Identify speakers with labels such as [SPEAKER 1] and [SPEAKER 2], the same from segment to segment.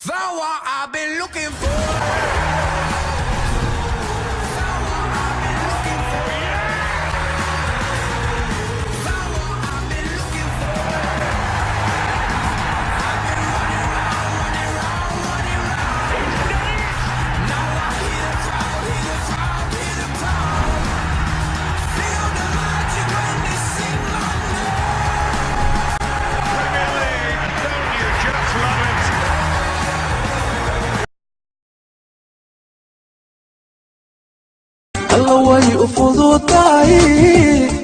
[SPEAKER 1] Found what I've been looking for. Found what I've been looking for. Found what I've been looking for. I've been running round, running round, running round. Now I hear the crowd, hear the crowd, hear the crowd. Feel the magic when they sing my name.
[SPEAKER 2] Premier League, don't you just love it?
[SPEAKER 3] Alla, way u fududahay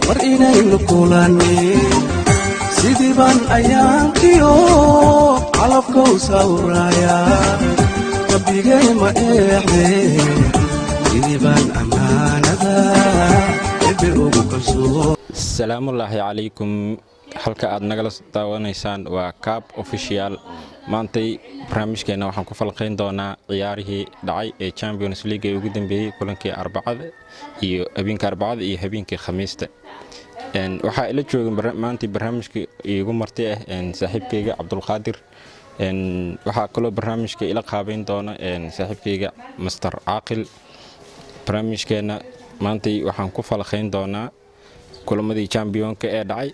[SPEAKER 3] mar inaynu kulanni. Sidii baan ayaankiyo calafkow sawraya. Rabbigay ma eexde, sidii baan ammaanada Ebbe ugu kalsoon.
[SPEAKER 4] Salaamullaahi calaykum. Halka aad nagala daawanaysaan waa Cab Official. Maantay barnaamijkeena waxaan ku falqayn doonaa ciyaarihii dhacay ee Champions League ee ugu dambeeyey, kulankii Arbacada iyo habeenka Arbacada iyo habeenkii Khamiista. Waxaa ila jooga maantay barnaamijka iigu marti ah saaxiibkeyga Cabdulqaadir. Waxaa kaloo barnaamijka ila qaabeyn doona saaxiibkeyga Master Caaqil. Barnaamijkeena maantay waxaan ku falaqayn doonaa kulamadii championka ee dhacay,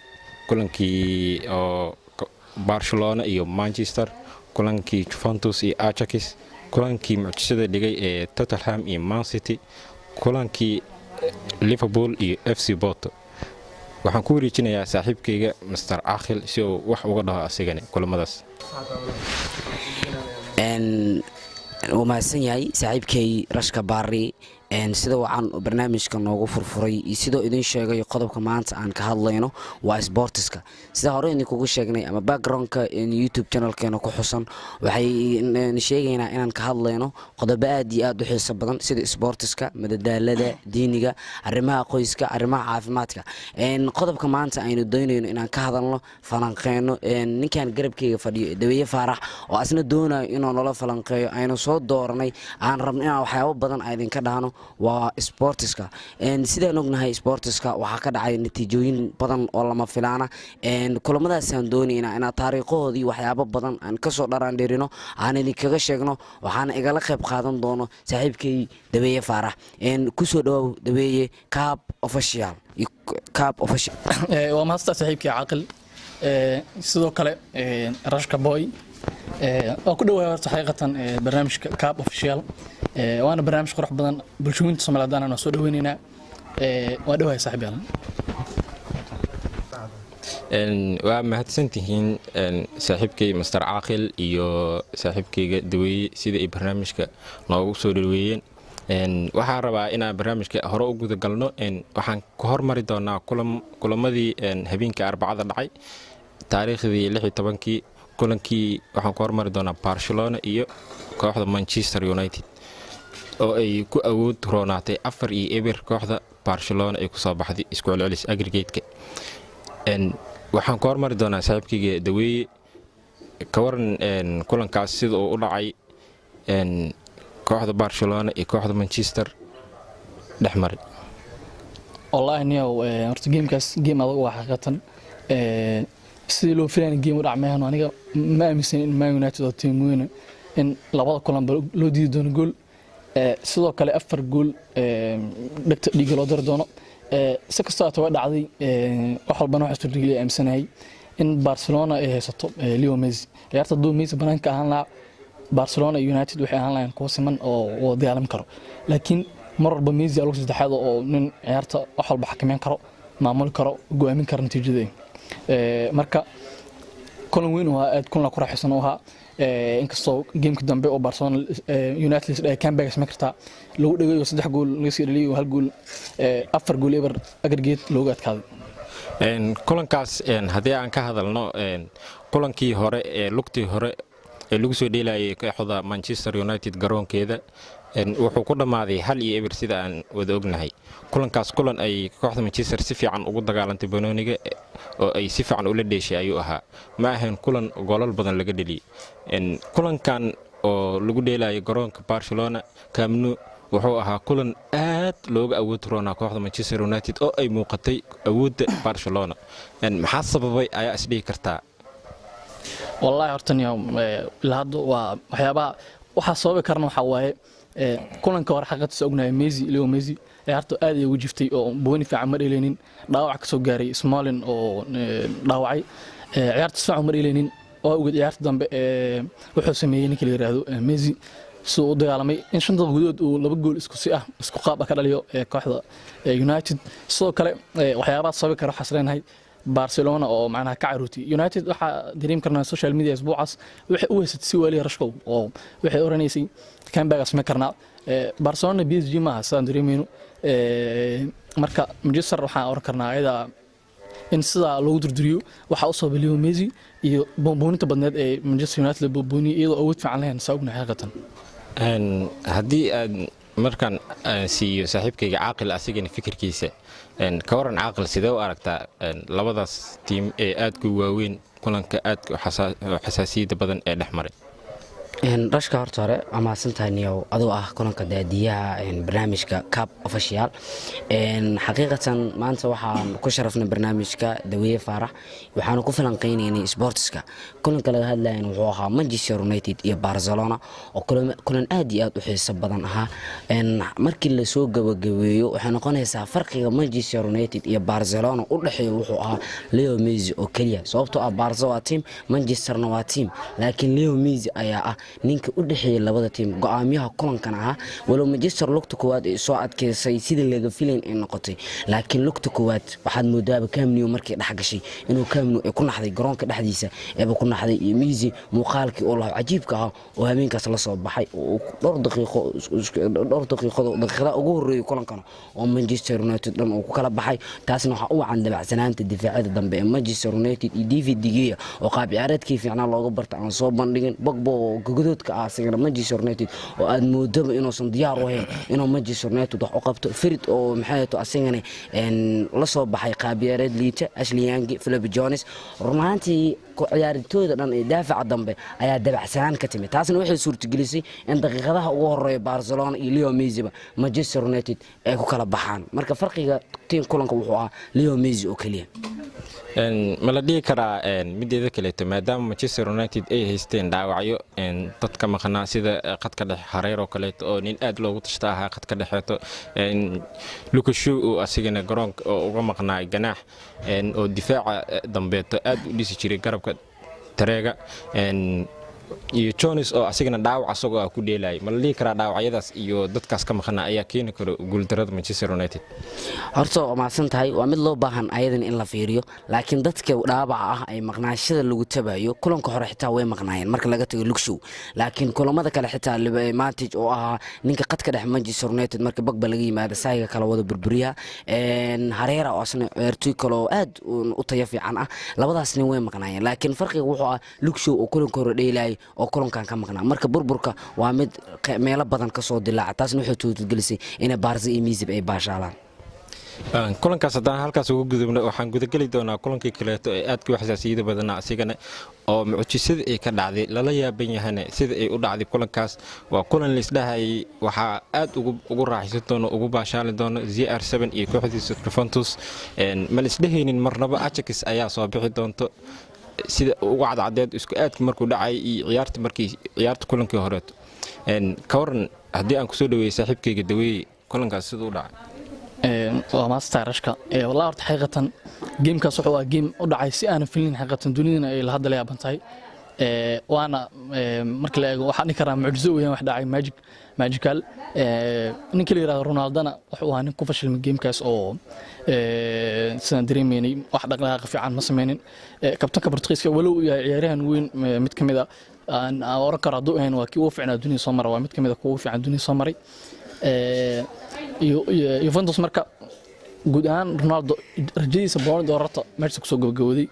[SPEAKER 4] kulankii oo Barcelona iyo Manchester, kulankii Juventus iyo Ajax, kulankii mucjisada dhigay ee Tottenham iyo Man City, kulankii Liverpool iyo FC Porto. Waxaan ku wareejinayaa saaxiibkeyga Master Caaqil si uu wax uga dhaho asigani kulamadaas.
[SPEAKER 5] Wuu mahadsan yahay saaxiibkay Rashka Baari, sida wacan barnaamijka noogu furfuray iyo sidoo idin sheegay. Qodobka maanta aan ka hadlayno waa sportiska. Sida hore idinkugu sheegnay ama backgroundka YouTube channelkeena ku xusan, waxay sheegaynaa inaan ka hadlayno qodobo aad iyo aad u xiiso badan, sida sportiska, madadaalada, diiniga, arrimaha qoyska, arrimaha caafimaadka. Qodobka maanta aynu doonayno inaan ka hadalno, falanqeyno, ninkan garabkeyga fadhiyo, Daweeye Faarax, oo asna doonayo inuu nolo falanqeeyo, aynu soo dooranay, aan rabno inaan waxyaabo badan idinka dhahno, waa sportiska. Sidaan ognahay, sportiska waxaa ka dhacay natiijooyin badan oo lama filaana. Kulamadaasaan doonaynaa inaan taariikhahoodii waxyaabo badan aan kasoo dharaandhirino, aan idinkaga sheegno. Waxaana igala qayb qaadan doono saaxiibkay Daweeye Faarax. Kusoo dhawaaw, Daweeye, Cab Official, Cab Official.
[SPEAKER 6] Waa mahadsantaa, saaxiibkii Caaqil, sidoo kale Rashka Boy. Waa ku dhawahay horta xaqiiqatan barnaamijka Cab Official, waana barnaamij qurux badan. Bulshooyinta Soomaaliyeed waa soo dhaweyneynaa. Waa dhawahay, saaxiib yaal.
[SPEAKER 4] Waa mahadsantihiin, saaxiibkay Master Caaqil iyo saaxiibkayga Daweeye, sida ay barnaamijka noogu soo dhaweeyeen. Waxaan rabaa inaan barnaamijka hore u guda galno. Waxaan ku hormari doonaa kulamadii habeenkii Arbacada dhacay, taariikhdii 16-kii. Kulankii waxaan ku hormari doonaa Barcelona iyo kooxda Manchester United, oo ay ku awood roonaatay 4-0. Kooxda Barcelona ay kusoo baxday isku celcelis aggregate-ka. Waxaan ku hormari doonaa saaxiibkayga Daweeye. Ka waran kulankaas sida uu u dhacay, kooxda Barcelona iyo kooxda Manchester dhex maray?
[SPEAKER 6] Wallaahi niyow, horta gamekaas game adag waa xaqiiqatan. Sidii loo filayna game u dhacmayaan. Aniga ma aaminsan in Man United oo team weyn in labada kulanba loo diidi doono gool. Sidoo kale afar gool dhegta dhiiga loo dari doono. Si kastoo aata way dhacday. Wax walbana waxaa suurtageliya aaminsanahay in Barcelona ay haysato Leo Messi. Ciyaarta hadduu Messi banaanka ahaan lahaa, Barcelona iyo United waxay ahaan lahayn kuwo siman oo wada dagaalami karo, laakiin mar walba Messi alug saddexaad oo nin ciyaarta wax walba xakameyn karo, maamuli karo, go'aamin karo natiijada. Marka kulan weyn oo aad kulan ku raaxaysan u ahaa, inkastoo gameka dambe oo Barcelona United ay comeback samayn kartaa lagu dhagayo, saddex gool laga sii dhaliyay, hal gool, 4-0 aggregate looga adkaaday.
[SPEAKER 4] Kulankaas haddii aan ka hadalno, kulankii hore ee lugtii hore ee lagu soo dheelayay kooxda Manchester United garoonkeeda, wuxuu ku dhammaaday 1-0, sida aan wada ognahay. Kulankaas kulan ay kooxda Manchester si fiican ugu dagaalantay banooniga oo ay si fiican ula dheeshay ayuu ahaa. Ma ahayn kulan golol badan laga dheliyey. Kulankan oo lagu dheelayo garoonka Barcelona, Camp Nou, wuxuu ahaa kulan aad looga awood roonaa kooxda Manchester United, oo ay muuqatay awoodda Barcelona. Maxaa sababay ayaa isdhihi kartaa?
[SPEAKER 6] Wallaahi horta niyo, ilaa hadda waa waxyaabaha waxaa sababi karana waxaa waaye kulanka hore xaqiiqatiisa ognahay Messi, Leo Messi ciyaarta aad ay ugu jiftay oo booni fiican ma dheeleynin, dhaawac ka soo gaaray Smalling oo dhaawacay. Ciyaarta si fiican ma dheeleynin. Waa ogeed ciyaarta dambe wuxuu sameeyey ninka la yiraahdo Messi, siduu u dagaalamay in 5 daqiiqo gudahood uu laba gool isku si ah, isku qaab ah ka dhaliyo kooxda United. Sidoo kale waxyaabaha sababi kara waxaas leenahay Barcelona oo macnaha ka caruurtay United. Waxaa dareemi karnaa social media isbuucaas waxay u haysatay si waaliya rashkow oo waxay oranaysay comeback samayn karnaa. Barcelona PSG maaha sidaan dareemayno. Marka Manchester waxaan oran karnaa ayada in sidaa loogu durduriyo waxaa u sababay Leo Messi iyo boonbooninta badneed ee Manchester United la boonbooniyey iyadoo awood fiican lahayn, saa ognahay xaqiiqatan.
[SPEAKER 4] Haddii aad markaan aan siiyo saaxiibkayga Caaqil asigana fikirkiisa, ka waran Caaqil, sidee u aragtaa labadaas tiim ee aadka u waaweyn kulanka aadka u xasaasiyadda badan ee dhex maray?
[SPEAKER 5] Rashka, horta hore waa mahadsantahay niyow, adoo ah kulanka daadiyaha barnaamijka Cup Official. Xaqiiqatan maanta waxaan ku sharafnay barnaamijka Daweeye Faarax, waxaanu ku falanqeynaynay sportska. Kulanka laga hadlayan wuxuu ahaa Manchester United iyo Barcelona oo kulan aad iyo aad u xiiso badan ahaa. Markii lasoo gabagabeeyo waxay noqonaysaa farqiga Manchester United iyo Barcelona u dhexeeya wuxuu ahaa Leo Messi oo keliya, sababtoo ah Barca waa team, Manchesterna waa team, laakiin Leo Messi ayaa ah ninka u dhexeeya labada tiim, go-aamiyaha kulankan ahaa. Walow Manchester lugta koowaad ay soo adkeysay, sidii laga filayn ay noqotay, laakiin lugta koowaad waxaad moodaaba Camp Nou markay dhex gashay inuu Camp Nou ay ku naxday, garoonka dhexdiisa eeba ku naxday. Iyo Messi muuqaalkii oo lahaa cajiibka ah oo habeenkaas la soo baxay oo dhowr daqiiqo, dhowr daqiiqado, daqiiqadaha ugu horreeyay kulankan oo Manchester United dhan uu ku kala baxay. Taasna waxaa u wacan dabacsanaanta difaacyada dambe ee Manchester United iyo David de Gea oo qaab ciyaareedkii fiicnaa looga barta aan soo bandhigin, Pogba oo gogodoodka ah isagana Manchester United oo aad moodaba inuusan diyaar u ahayn inuu Manchester United wax u qabto, Fred oo maxay to asagana la soo baxay qaab ciyaareed liita, Ashley Young, Philip Jones, run ahaantii ciyaaritooyda dhan ee daafaca dambe ayaa dabacsanaan ka timid. Taasna waxay suurtagelisay in daqiiqadaha ugu horeeya Barcelona iyo Leo Messi-ba Manchester United ay ku kala baxaan. Marka farqiga tiim kulanka wuxuu ahaa Leo Messi oo keliya.
[SPEAKER 4] Ma la dhihi karaa mideeda kaleeto, maadaama Manchester United ay haysteen dhaawacyo, dadka maqnaa sida khadka dhexe Hareer oo kaleeto oo nin aad loogu tashta ahaa khadka dhexeeto, Luke Shaw oo asigana garoonka oo uga maqnaa ganaax oo difaaca dambeeto aad u dhisi jiray garabka tareega, iyo Jones oo asigana dhaawac asagoo ah ku dheelayay, ma la dhihi karaa dhaawacyadaas iyo dadkaas ka maqnaa ayaa keeni karo guuldarada Manchester United?
[SPEAKER 5] Horta waa mahadsan tahay. Waa mid loo baahan ayadan in la fiiriyo, laakiin dadka dhaawaca ah ay maqnaashada lagu tabayo kulanka hore xitaa way maqnaayeen marka laga tago Luke Shaw, laakiin kulamada kale xitaa Matic oo ahaa ninka qadka dhex Manchester United marka Pogba laga yimaado saayiga kala wada burburiyaha, Hareera oo asna ciyaartoy kale oo aad u tayo fiican ah, labadaas nin way maqnaayeen. Laakiin farqiga wuxuu ah Luke Shaw oo kulanka hore dheelayay oo kulankan ka maqnaa. Marka burburka waa mid meelo badan kasoo dilaaca, taasna waxay suurtagelisay inay Barca iyo Messi ay baashaalaan.
[SPEAKER 4] Kulankaas haddaan halkaas ugu gudubno, waxaan gudageli doonaa kulankii kaleeto ee aadka u xasaasiyada badanaa asigana oo mucjisada ay ka dhacday, lala yaaban yahana sida ay u dhacday. Kulankaas waa kulan laisdhahayay waxaa aad ugu raaxaysan doono, ugu baashaali doono CR iyo kooxdiisa Juventus. Ma laisdhehaynin marnaba Ajax ayaa soo bixi doonto sida ugu cadcadeed isku aadka markuu dhacay iyo ciyaarta, markii ciyaarta kulankii horeeto. Ka waran haddii aan kusoo dhaweeyey saaxiibkayga Daweeye, kulankaas siduu u dhacay?
[SPEAKER 6] Waa maastaa Rashka. Wallahi horta xaqiiqatan gamekaas wuxuu ahaa game u dhacay si aanan filin xaqiiqatan, dunidana ay la hadda la yaaban tahay. Waana marka la eego waxaan dhihi karaa mucjiso weeyaan wax dhacay, magic, magical. Ninka la yiraahdo Ronaldona wuxuu ahaa nin ku fashilmay gamekaas oo sidaan dareemaynay wax dhaqdhaqaaq fiican ma sameynin. Kabtanka Portugiiska, walow uu yahay ciyaaryahan weyn, mid ka mid a aan oran karo hadduu ahayn waa kii ugu fiicnaa dunida soo mara, waa mid ka mid a kuwa ugu fiican dunida soo maray. Iyo Juventus marka guud ahaan Ronaldo rajadiisa Ballon d'Or horta meesha kusoo gabagabooday.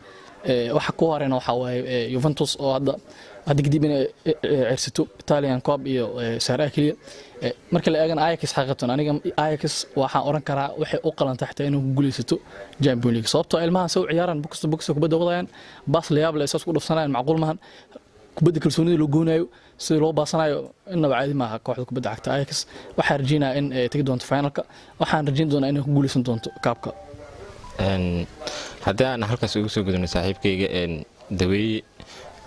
[SPEAKER 6] Waxa ku horeyna waxaa waaye Juventus oo hadda kadib inay ceyrsato Italian Cup iyo Serie A keliya. Marka la eegana Ajax, xaqiiqatan aniga Ajax waxaan oran karaa waxay u qalantay xitaa inuu ku guuleysato Champions League, sababtoo ilmahan soo ciyaaraan box to box kubadda wadayaan, baas la yaab leh saas ku dhufsanayaan, macquul maahan kubadda kalsoonida loo goonayo sida loo baasanayo, innaba caadi maaha. Kooxda kubadda cagta Ajax waxaan rajeynayaa in ay tegi doonto finalka, waxaan rajeyn doonaa inay ku guuleysan doonto kaabka.
[SPEAKER 4] Haddii aan halkaas ugu soo gudubno saaxiibkayga Daweeye.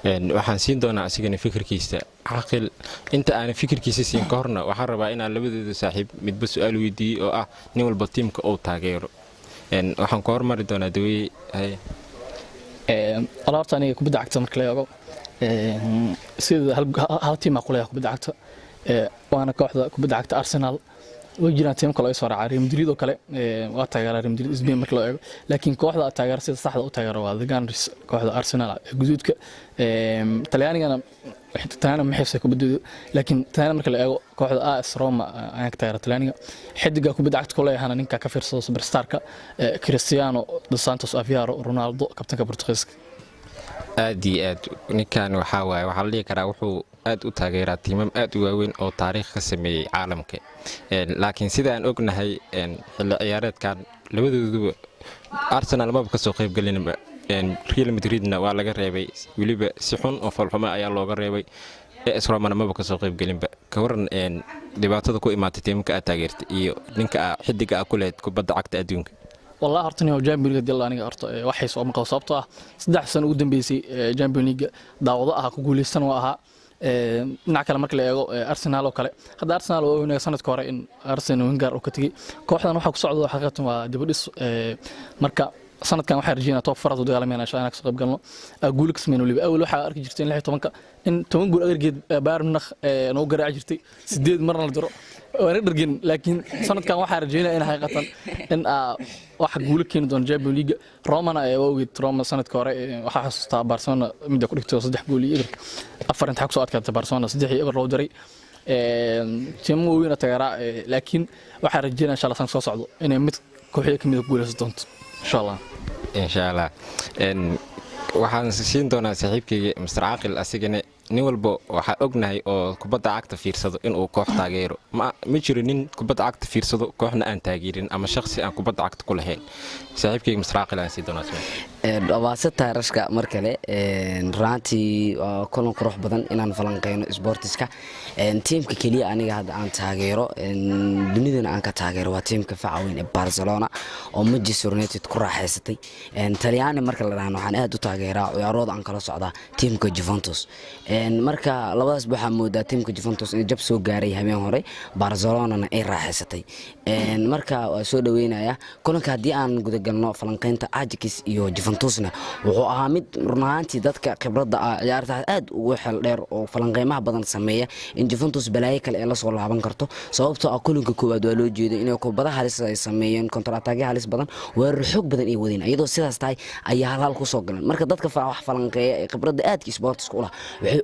[SPEAKER 4] Waxaan siin doonaa asigana fikirkiisa Caqil. Inta aanan fikirkiisa siin ka horna, waxaan rabaa inaan labadooda saaxiib midba su-aal weydiiyey oo ah nin walba tiimka uu taageero. Waxaan ku hormari doonaa Daweye.
[SPEAKER 6] Wala horta aniga kubadda cagta marka la eego, sida hal tiim aa kuleeyahay kubadda cagta, waana kooxda kubadda cagta Arsenal. Way jiraan tiimo kale oo soo raacay, Real Madrid oo kale, waa taageera Real Madrid Spain marka loo eego, laakiin kooxda taageera sida saxda u taageero waa The Gunners, kooxda Arsenal ee guduudka. Talyaanigana, Talyaaniga ma xiisay kubaddooda, laakiin Talyaaniga marka la eego kooxda AS Roma ayaan ka taageera Talyaaniga. Xidiga kubadda cagta ku leeyahana ninka ka fiirsado superstarka, Cristiano dos Santos Aveiro Ronaldo, kabtanka Portugiiska.
[SPEAKER 4] Aad iyo aad, ninkan waxaa waaye, waxaa la dhihi karaa wuxuu aad u taageeraa tiimam aad u waaweyn oo taariikh ka sameeyey caalamka. Laakiin sida aan ognahay, xilli ciyaareedkan labadooduba Arsenal maba kasoo qaybgelinba, Real Madridna waa laga reebay, weliba si xun oo falxumo ayaa looga reebay. AS Romana maba kasoo qaybgelinba. Ka waran dhibaatada ku imaatay tiimamka aad taageertay iyo ninka xidiga aa ku lehed kubadda cagta adduunka?
[SPEAKER 6] Wallahi horta nin Champions League dil aniga horta wax xiiso ma qabo, sababtoo ah 3 sano ugu dambeysay Champions League daawado ah ku guuleysan waa ahaa. Dhinac kale marka la eego, Arsenal oo kale, hadda Arsenal waa ognay sanadka hore in Arsene Wenger uu ka tegey kooxdan. Waxa ku socda xaqiiqatan waa dib u dhis. Marka sanadkan waxaan rajeynaa top four u dagaalamayna insha Allah, inaan kasoo qayb galno, guulo ka sameyno. Weliba awal waxaa arki jirtay in 16-ka in 10 gool agargeed Bayern Munich noo garaaci jirtay, sideed marna la diro waana dhargin, laakiin sanadkan waxaan rajeynaya in xaqiiqatan in wax guulo keeni doono Champions League. Romana waa ogeyd, Roma sanadka hore waxaa xasuustaa Barcelona midda ku dhigtay oo 3 gool iyo 0, afar intaa kusoo adkaatay Barcelona, 3-0 loo diray. Tiimo waaweyn oo taageeraa, laakiin waxaan rajeynaya insha Allah sanadka soo socdo inay mid kooxyo kamid a ku guuleysan doonto insha Allah.
[SPEAKER 4] Insha Allah. Waxaan siin doonaa saaxiibkayga Mr Caaqil asigana. Nin walba waxaa ognahay oo kubadda cagta fiirsado inuu koox taageero. Ma jiro nin kubadda cagta fiirsado kooxna aan taageerin ama shakhsi aan kubadda cagta ku lahayn. Saaxiibkayga Mr Caaqil aan siin doonaa.
[SPEAKER 5] Waa tahay Rashka mar kale. Runaantii waa kulan qurux badan inaan falanqeyno sportiska. Tiimka keliya aniga hadda aan taageero, dunidana aan ka taageero, waa tiimka faca weyn ee Barcelona oo Manchester United ku raaxaysatay. Talyaani marka la dhahno, waxaan aad u taageeraa, ciyaarooda aan kala socdaa tiimka Juventus. Marka labadaas waxaa moodaa tiimka Juventus in jab soo gaaray habeen hore, Barcelonana ay raaxaysatay. Marka waa soo dhaweynaya kulanka. Haddii aan gudagalno falanqeynta Ajax iyo Juventusna, wuxuu ahaa mid run ahaantii dadka khibradda ah ciyaartaas aad ugu xeel dheer oo falanqeymaha badan sameeya in Juventus balaayo kale ay lasoo laaban karto, sababtoo ah kulanka koowaad waa loo jeeday inay kubada halis ay sameeyeen, counter attackyo halis badan, weerar xoog badan ay wadeen. Iyadoo sidaas tahay ayaa hal hal kusoo galeen. Marka dadka wax falanqeeya ee khibradda aadka sportiska u lah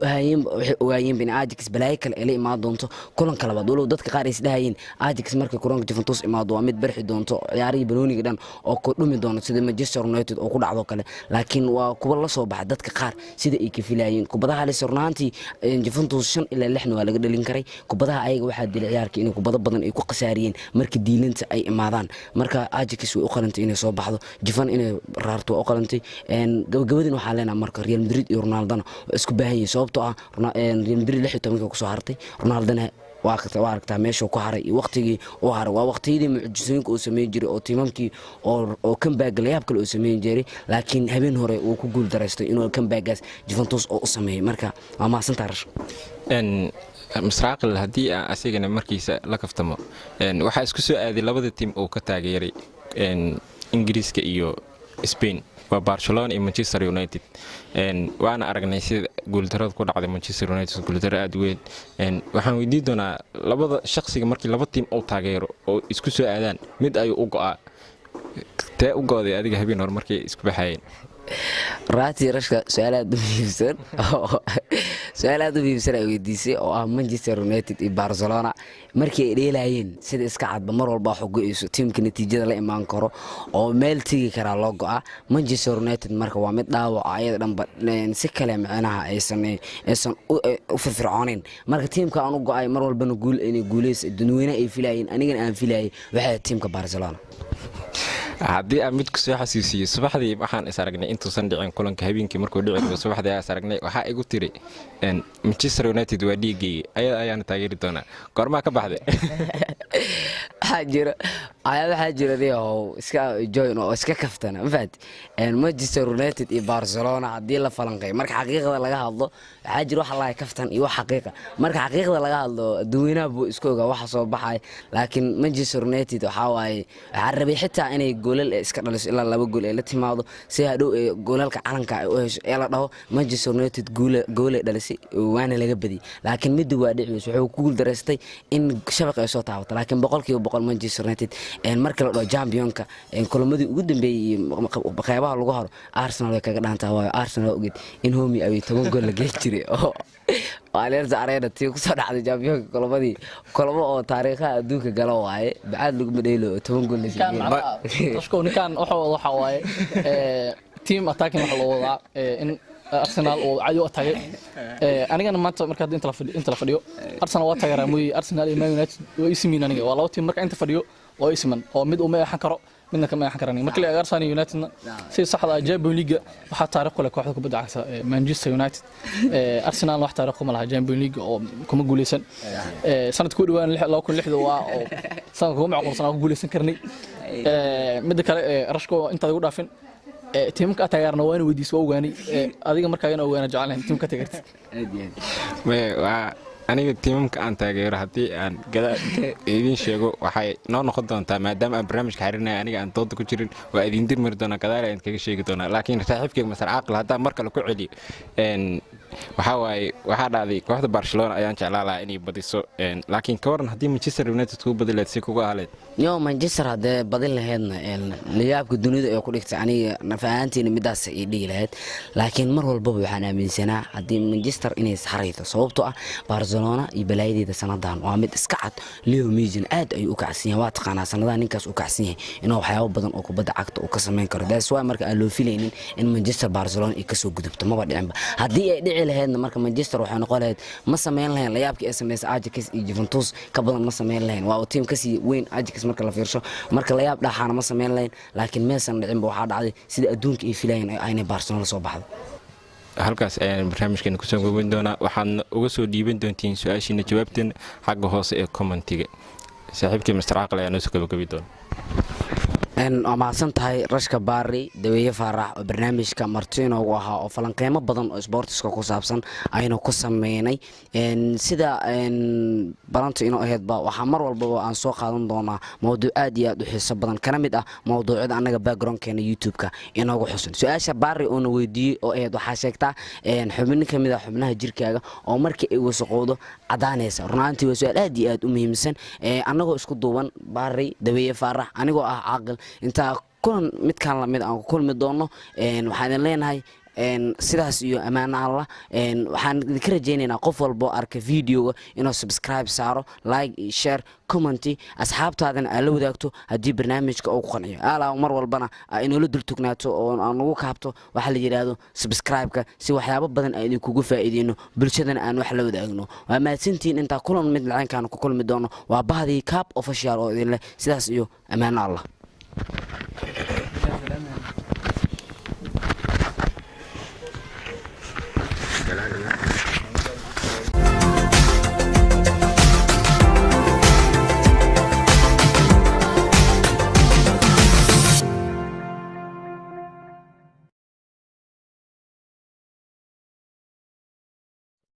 [SPEAKER 5] waxay ogaayeen in Ajax balaayo kale ay la imaan doonto kulanka labaad, walow dadka qaar ay isdhahayeen Ajax markay kulanka Juventus imaado waa mid barxi doonto ciyaarihii banooniga dhan oo ku dhumi doono sida Manchester United oo ku dhacdo kale, laakiin waa kuwa la soo baxa dadka qaar sida ay ka filayeen. Kubadaha halis runaantii Juventus shan ilaa lixna waa laga dhalin karay. Kubadaha ayaga waxaa dilay ciyaarka inay kubado badan ay ku khasaariyeen marka diilinta ay imaadaan. Marka Ajax way u qalantay inay soo baxdo, Juven inay raarto waa u qalantay. Gabagabadin waxaa leenahay marka Real Madrid iyo Ronaldona waa isku baahan yihiin, sababtoo ah Real Madrid 16-ka kusoo hartay, Ronaldona waa aragtaa meeshuu ku haray iyo waqtigii uu haray. Waa waqtiyadii mucjisooyinka uu sameyn jiray oo tiimamkii oo comeback layaab kale uu sameyn jiray, laakiin habeen hore uu ku guul daraystay inuu comebackgaas Juventus oo u sameeyey. Marka waa mahadsantaha, Rash.
[SPEAKER 4] Mr Caaqil, haddii aan asigana markiisa la kaftamo, waxaa isku soo aaday labada tiim uu ka taageeray Ingiriiska iyo Spain, waa Barcelona iyo Manchester United. Waana aragnay sida guuldarada ku dhacday Manchester United, guuldaro aad u weyn. Waxaan weydiin doonaa labada shaqsiga, markii laba tiim uu taageero oo isku soo aadaan, mid ayuu u go'aa. Tee u go'day adiga habeen hore markay isku baxayeen?
[SPEAKER 5] Raati Rashka, su-aal aad u muhiimsan ay weydiisay oo ah Manchester United iyo Barcelona markii ay dheelayeen. Sida iska cadba, mar walba wax go-eyso tiimka natiijada la imaan karo oo meel tegi karaa loo go-a Manchester United. Marka waa mid dhaawaca ayada dhanba si kale micnaha aysan u firfircooneyn. Marka tiimka aan u go-ay mar walbana guul inay guuleys dadweyne ay filayeen, anigana aan filayay, waxay tiimka Barcelona.
[SPEAKER 4] Haddii aan mid kusoo xasuusiyo, subaxdii waxaan is aragnay intuusan dhicin kulanka, habeenkii markuu dhici rabo subaxdii is aragnay, waxaa igu tiri Manchester United waa dhiigayga, ayada ayaana taageeri doonaa. Goormaa ka baxday?
[SPEAKER 5] Waxaa jira Ayaa waxaa jira niyahow iska join oo iska kaftana, ma fahanti? Manchester United iyo Barcelona haddii la falanqeeyo, marka xaqiiqda laga hadlo, waxaa jira waxa lahay kaftan iyo wax xaqiiqa. Marka xaqiiqda laga hadlo, dadweynaha buu iska ogaa waxa soo baxay. Laakiin Manchester United waxaa waaye, waxaa rabay xitaa inay goolal iska dhaliso, ilaa laba gool ay la timaado, si hadhow ee goolalka calanka ay u hesho ee la dhaho Manchester United goolay dhalisay waana laga badiyay. Laakiin midda waa dhici weyse, wuxuu ku guuldareystay in shabaqa ay soo taabato. Laakiin 100% Manchester United, marka la dhaho championka, kulamadii ugu dambeeyey iyo qeybaha lagu haro, Arsenal way kaga dhaantaa. Waayo, Arsenal waa ogeed in home away 10 gool la geen jiray oo Allianz Arena tii kusoo dhacday championka. Kulamadii kulamo oo taariikhaha adduunka gala waaye, bacaad laguma dheelo oo 10 gool la
[SPEAKER 6] Ninkaan macnaha Rashko, ninkaan wuxuu wada waxaa waaye team attacking waxa loo wadaa, in Arsenal oo cadi u atagay. Anigana maanta marka hadda inta la fadhiyo Arsenal waa taageeraa mooye, Arsenal iyo Man United waa ismiin. Aniga waa laba team marka inta fadhiyo oo isman oo mid uma eexan karo, midna kama eexan karan. Marka la eego Arsenal iyo Unitedna, si saxda ah Champions League waxaa taariikh ku leh kooxda kubadda cagta Manchester United. Arsenal wax taariikh kuma laha Champions League oo kuma guuleysan. Sanadka u dhawaan 2006 waa oo sanadka ugu macquulsan aan ku guuleysan karnay. Midda kale, Rashko, intaad igu dhaafin, tiimka aad taageerna waa ina weydiis, waa ogaanay. Adiga markaa ina ogaana jecelayn tiimka taageertid.
[SPEAKER 4] Waa aniga tiimamka aan taageero haddii aan gada idiin sheego, waxay noo noqon doontaa, maadaama aan barnaamijka xiririnaya, aniga aan dooda ku jirin, waa idin dirmari doonaa, gadaal ayaan kaga sheegi doonaa. Laakiin saaxiibkeyga Masar Caaqil haddaan mar kale ku celiyo, waxaa waaye, waxaa dhacday kooxda Barcelona ayaan jeclaa lahaa inay badiso. Laakiin ka waran haddii Manchester United kuu badi lahayd, si kugu ahleed?
[SPEAKER 5] Yo, Manchester haddee badin lahaydna, layaabka dunida ee ku dhigtay aniga naf ahaantiina midaas ii dhigi lahayd. Laakiin mar walbaba waxaan aaminsanaa haddii Manchester inay saxrayto, sababtoo ah Barcelona iyo balaayadeeda sanadan waa mid iska cad. Leo Messi aad ayuu u kacsan yahay, waa taqaanaa sanadaha ninkaas uu kacsan yahay inuu waxyaabo badan oo kubadda cagta uu ka samayn karo. That's why marka aan loo filaynin in Manchester Barcelona ay kasoo gudubto, maba dhicinba. Haddii ay dhici lahaydna, marka Manchester waxay noqon lahayd, ma samayn lahayn layaabkii ay samaysay Ajax iyo Juventus ka badan, ma samayn lahayn. Waa team kasii weyn Ajax marka la fiirsho, marka layaab dhaxaana ma samayn lahayn. Laakiin meesan dhicinba, waxaa dhacday sida adduunka ay filayeen aynay Barcelona soo baxdo.
[SPEAKER 4] Halkaas ayaan barnaamijkeena kusoo goobin doonaa. Waxaadna uga soo dhiiban doontiin su-aashiina jawaabteena xagga hoose ee commentiga. Saaxiibkii Master Caaqil ayaa noo soo gabagabi doona.
[SPEAKER 5] Waa mahadsan tahay, Rashka Baari Daweeye Faarax, oo barnaamijka marti inoogu ahaa oo falanqeymo badan oo sboortiska ku saabsan aynu ku sameynay. Sida balanta inoo ahaydba, waxaa mar walbaba aan soo qaadan doonaa mowduuc aad iyo aad u xiiso badan, kana mid ah mowduucyada annaga backgroundkeena YouTube-ka inoogu xusun. Su-aasha Baari uuna weydiiyey oo ahayd, waxaa sheegtaa xubin ka mid ah xubnaha jirkaaga oo markii ay wasaqowdo cadaanaysa. Runaantii waa su-aal aad iyo aad u muhiimsan. Annagoo isku duuban, Baari Daweeye Faarax, anigoo ah Caaqil, intaa kulan midkaan lamid aan ku kulmi doono, waxaan idin leenahay sidaas iyo ammaano Allah. Waxaan idinka rajaynaynaa qof walboo arka videoga inuu subscribe saaro, like iyo share, comment, asxaabtaadana aad la wadaagto haddii barnaamijka uu ku qanciyo. Alaa mar walbana aa inoola dul tugnaato oo aan ugu kaabto waxaa la yidhaahdo subscribe-ka, si waxyaabo badan aan idinkugu faa'iideyno, bulshadana aan wax la wadaagno. Waa mahadsantihiin. Intaa kulan mid lacaynkaan ku kulmi doono, waa bahdii Cap Official oo idin leh sidaas iyo ammaano Allah.